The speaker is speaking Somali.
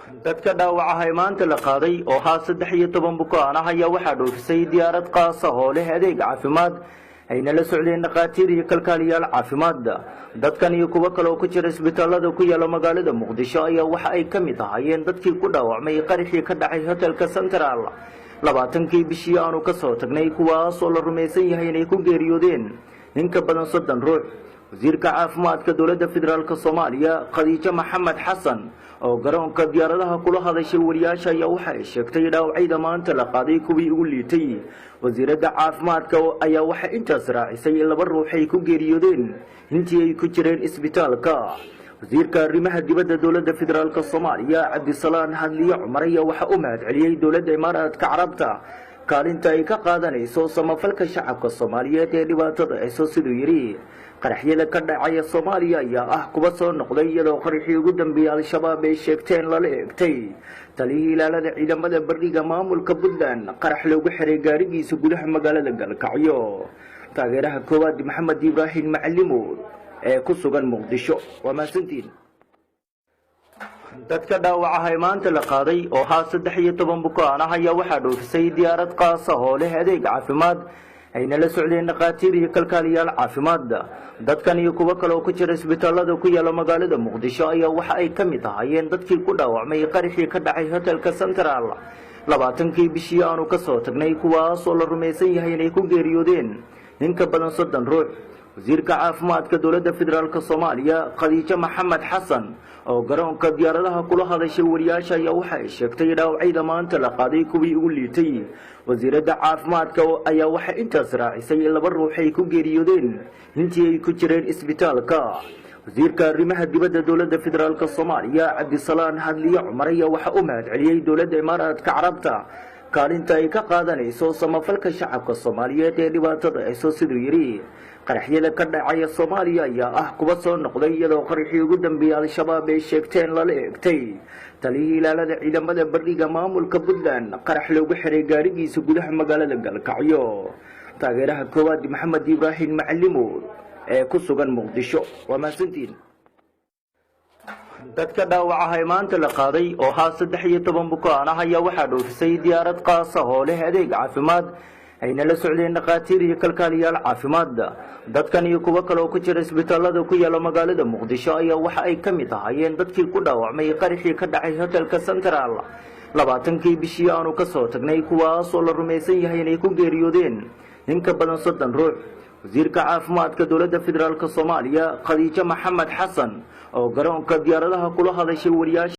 Dadka dhaawacaha ee maanta la qaaday oo ahaa 13 bukaan ah ayaa waxaa dhoofisay diyaarad qaasa oo leh adeeg caafimaad, ayna la socdeen dhakhaatiir iyo kalkaaliyaal caafimaad. Dadkan iyo kuwo kale oo ku jira isbitaalada ku yaala magaalada Muqdisho ayaa waxa ay ka mid ahaayeen dadkii ku dhaawacmay qaraxii ka dhacay hotelka Central 20-kii bishii aanu ka soo tagnay, kuwaas oo la rumaysan yahay inay ku geeriyoodeen in ka badan 30 ruux. Wasiirka caafimaadka Dowladda Federaalka Soomaaliya, Khadiijo Maxamed Xasan, oo garoonka diyaaradaha kula hadashay wariyaasha ayaa waxa ay sheegtay dhaawacyada maanta la qaaday kuwii ugu liitay. Wasiiradda caafimaadka ayaa waxay intaas raacisay in laba ruux ay ku geeriyoodeen intii ay ku jireen isbitaalka. Wasiirka arrimaha dibadda Dowladda Federaalka Soomaaliya, Cabdisalaan Hadliye Cumar, ayaa waxa u mahad celiyey Dowladda Imaaraadka Carabta kaalinta ay ka qaadanayso samafalka shacabka Soomaaliyeed ee dhibaatada hayso. Siduu yidhi, qaraxyada ka dhacaya Soomaaliya ayaa ah kuwa soo noqday, iyadoo qaraxii ugu dambeeyey Al-Shabaab ay sheegteen lala eegtay taliyihii ilaalada ciidamada bariga maamulka Puntland, qarax loogu xiray gaarigiisa gudaha magaalada Galkacyo. Taageeraha koowaad, Maxamed Ibraahim Macalimo ee ku sugan Muqdisho. Waa mahadsantiin. Dadka dhaawacaha ee maanta la qaaday oo ahaa 13 bukaan ah ayaa waxaa dhoofisay diyaarad qaasa oo leh adeeg caafimaad, ayna la socdeen dhakhaatiir iyo kalkaaliyaal caafimaad. Dadkan iyo kuwo kale oo ku jira isbitaalada ku yaala magaalada Muqdisho ayaa waxa ay ka mid ahaayeen dadkii ku dhaawacmay qaraxii ka dhacay hotelka Central 20-kii bishii aanu ka soo tagnay, kuwaas oo la rumaysan yahay inay ku geeriyoodeen in ka badan 30 ruux. Wasiirka caafimaadka Dowladda Federaalka Soomaaliya, Khadiijo Maxamed Xasan, oo garoonka diyaaradaha kula hadashay wariyaasha ayaa waxa ay sheegtay dhaawacyada maanta la qaaday kuwii ugu liitay. Wasiiradda caafimaadka ayaa waxay intaas raacisay in laba ruux ay ku geeriyoodeen intii ay ku jireen isbitaalka. Wasiirka arrimaha dibadda Dowladda Federaalka Soomaaliya, Cabdisalaan Hadliye Cumar, ayaa waxa u mahad celiyey Dowladda Imaaraadka Carabta kaalinta ay ka qaadanayso samafalka shacabka Soomaaliyeed ee dhibaatada hayso. Siduu yidhi, qaraxyada ka dhacaya Soomaaliya ayaa ah kuwa soo noqday, iyadoo qaraxii ugu dambeeyey Al-Shabaab ay sheegteen lala eegtay taliyihii ilaalada ciidamada bariga maamulka Puntland, qarax loogu xiray gaarigiisa gudaha magaalada Galkacyo. Taageeraha koowaad, Maxamed Ibraahim Macalimo ee ku sugan Muqdisho. Waa mahadsantiin. Dadka dhaawacaha ee maanta la qaaday oo ahaa 13 bukaan ah ayaa waxaa dhoofisay diyaarad qaasa oo leh adeeg caafimaad, ayna la socdeen dhakhaatiir iyo kalkaaliyaal caafimaad. Dadkan iyo kuwo kale oo ku jira isbitaalada ku yaala magaalada Muqdisho ayaa waxa ay ka mid ahaayeen dadkii ku dhaawacmay qaraxii ka dhacay hotelka Central 20-kii bishii aanu ka soo tagnay, kuwaas oo la rumaysan yahay inay ku geeriyoodeen in ka badan 30 ruux. Wasiirka caafimaadka Dowladda Federaalka Soomaaliya, Khadiijo Maxamed Xasan, oo garoonka diyaaradaha kula hadashay wariyaasha